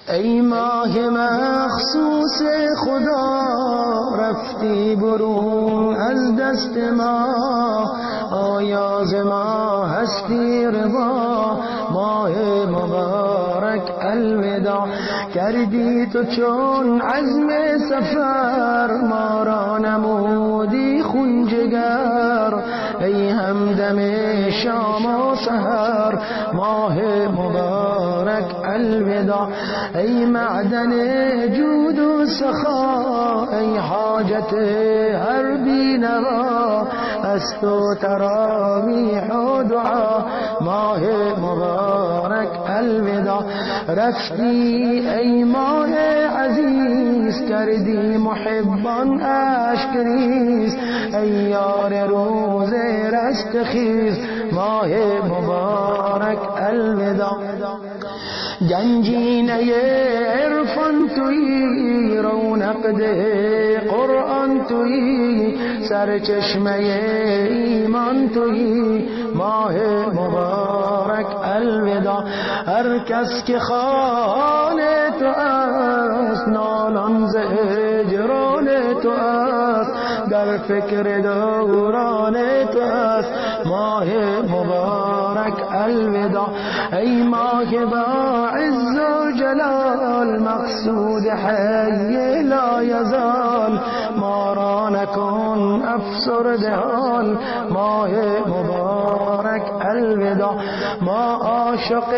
ای ماه مخصوص خدا، رفتی برون از دست ما، آیا ز ما هستی رضا؟ ماه مبارک الوداع. کردی تو چون عزم سفر، ما را نمودی خون جگر، ای همدم شام و سحر، ماه مبارک الوداع. ای معدن جود و سخا، ای حاجت هر بینوا، از تو تراویح و دعا، ماه مبارک الوداع. رفتی ای ماه عزیز، کردی محبان اشک ریز، ای یار روز رستخیز، ماه مبارک الوداع. گنجینه عرفان تویی، رونق ده قرآن تویی، سرچشمه ایمان تویی، ماه مبارک الوداع. هر کس که خانه تو است، نالان ز هجران تو است، در فکر دوران تو است، ماه مبارک الوداع. ای ماه با عز و جلال، مقصود حی لا یزال، ما را نکن افسرده حال، ماه مبارک الوداع. ما عاشق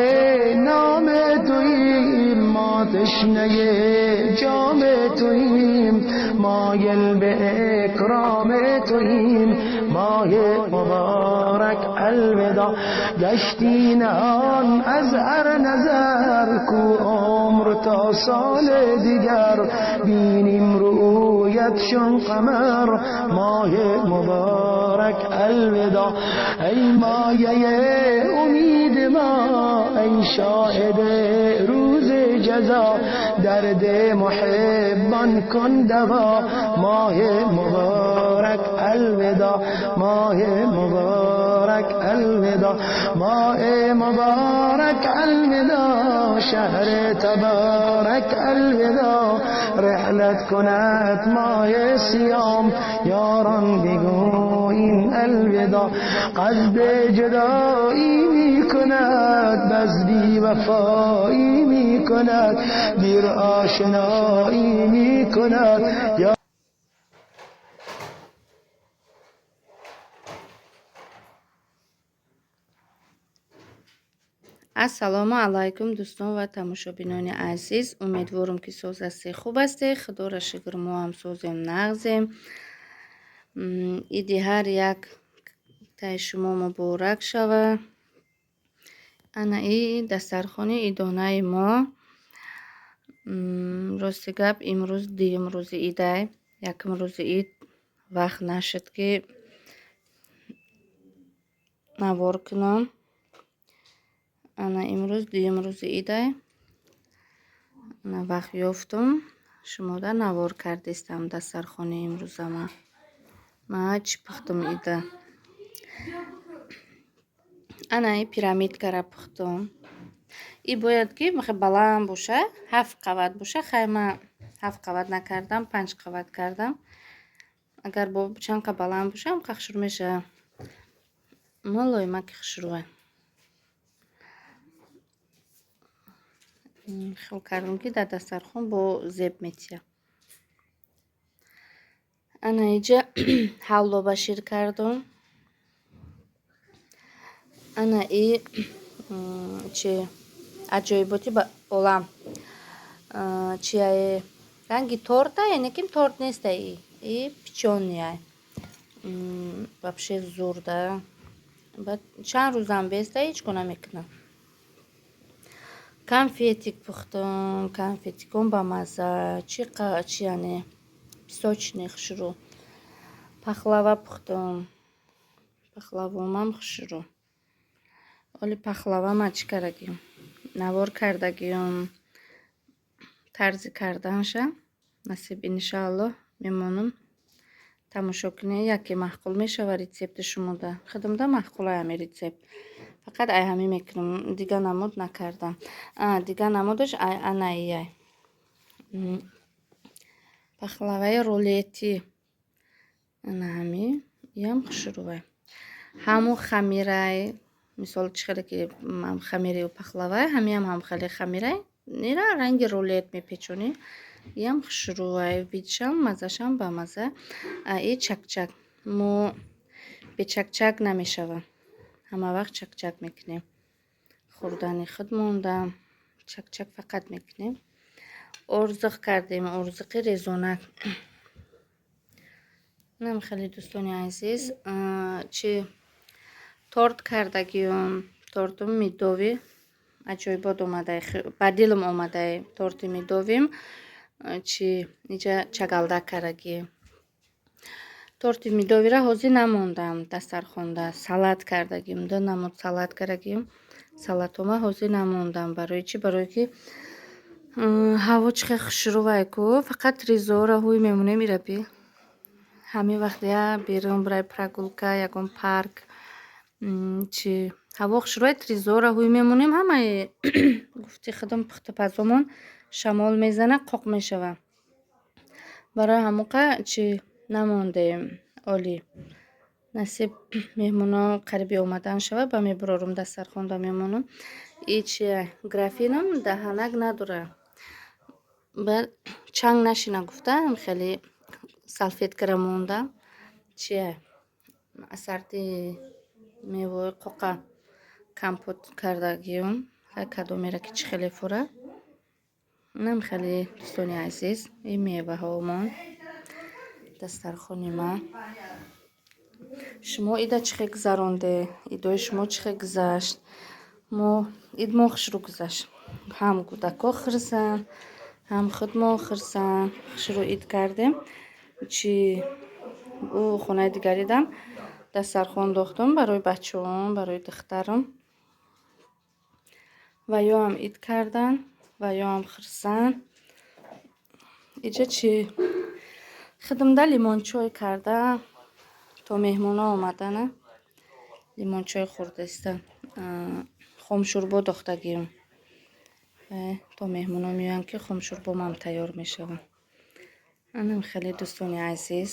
نام توییم، ما تشنه جام توییم، مایل به اکرام توییم، ماه مبارک الوداع. گشتی نهان از هر نظر، کو عمر تا سال دیگر، بینیم رویت چون قمر، ماه مبارک الوداع. ای مایه امید ما، ای شاهد روز جزا، درد محبان کن دوا، ماه مبارک الوداع. ماه مبارک الوداع. ماه مبارک الوداع، شهر تبارک الوداع، رحلت کند ماه صیام، یاران بگویین الوداع. قصد جدایی می کند، بس بی وفایی می کند، دیر آشنایی می کند. Ассалому алайкум, дӯстон ва тамошобинони азиз. Умедворам, ки соз ҳастед, хуб ҳастед. Худоро шукр, мо ҳам созем, нағзем. Иди ҳар як таи шумо муборак шава. Ана и дастархони идонаи мо. Рости гап, имрӯз дуюм рӯзи идай. Якум рӯзи ид вақт нашуд, ки навор кунам. Ана имрӯз дуюм рӯзи идай. Ана вақт ёфтум, шумода навор кардистам дастархони имрӯзама. Ма чӣ пухтум ида? Ана и пирамидкара пухтум. И бояд ки баланд боша, ҳафт қават боша. Хай, ма ҳафт қават накардам, панҷ қават кардам. Агар бо чанд қа баланд боша, ҳам хушрӯ мешава. Мулоимаки хушрӯа. Хел кардам, ки дар дастархон бо зеб метия. Ана иҷа ҳалво ба шир кардум. Ана и чи аҷоиботи ба олам. Чияе, ранги торта, яъне ки торт неста, и печенье. Вообще зурда. Баъд чанд рӯзам беста, ҳеҷ ко намекунам. Конфетик пухтум, конфетикон бамаза, чи чи яъне песочный, хушрӯ. Пахлава пухтум. Пахлавомам хушрӯ. Оли пахлава ма чӣ кардагиём? Навор кардагиём тарзи карданша. Насиб, иншааллоҳ, мемонам. Тамошо кунед, яке маъқул мешава рецепти шумода. Худамда маъқулай ҳамин рецепт. Фақат ай ҳамин мекунам, дига намуд накардам. Дига намудаш ай анаияй, пахлаваи рулетӣ. Ана ҳамин иам хушрӯвай. Ҳамун хамирай, мисол, чӣ хеле ки хамири пахлавай, ҳамиам ҳам хеле хамирай. Ира ранги рулет мепечонӣ. Иам хушрӯвай, видшам, маззашам бамазза. И чакчак. Мо бе чакчак намешавад. Ҳама вақт чакчак мекунем. Хӯрдани худ монда, чакчак фақат мекунем. Орзиқ кардем, орзиқи резонак. Инам хеле, дӯстони азиз, чи торт кардагиём, тортум медовый аҷоибот омадай, ба дилам омадай торти медовыйм. Чи иҷа чагалдак кардагӣ. Торти медовыйра ҳозир намондам дастархонда, салат кардагим, ду намуд салат кардагим. Салатома ҳозир намондам. Барои чӣ? Барое ки ҳаво чӣ хел хушрӯвай ку, фақат трезора ҳуй мемонем ира би. Ҳамин вақт я берун бирай прогулка, ягон парк, чи ҳаво хушрӯвай, трезора ҳуй мемонем, ҳамаи гуфти худам пухтупазомон шамол мезана, қоқ мешава. Барои ҳамоқа чи намондем олӣ. Насиб, меҳмоно қариби омадан шава, ба мебурорум, дастархонда мемонам. И чи графинам даҳанак надора. Баъд чанг нашина гуфта, хеле салфеткара мондам. Чия ассорти меваи қоқа компот кардагиём. Кадомера ки чӣ хеле фура. Инам хеле, дӯстони азиз, ин меваҳомон, дастархони ман. Шумо ида чӣ хел гузаронде? Идои шумо чӣ хел гузашт? Мо ид мо хушрӯ гузашт. Ҳам кӯдакҳо хурсанд, ҳам худ мо хурсанд. Хушрӯ ид кардем. Чи ӯ хонаи дигаридам дастархон дохтам барои бачаҳом, барои духтарам. Ва ёам ид кардан, ва ёам хурсанд. Иҷа чи хидмда лимончой карда, то меҳмоно омадана лимончой хӯрдаиста. Хомшӯрбо дохтагием. То меҳмоно меоянд, ки хомшӯрбомам тайёр мешавад. Анам хеле, дӯстони азиз.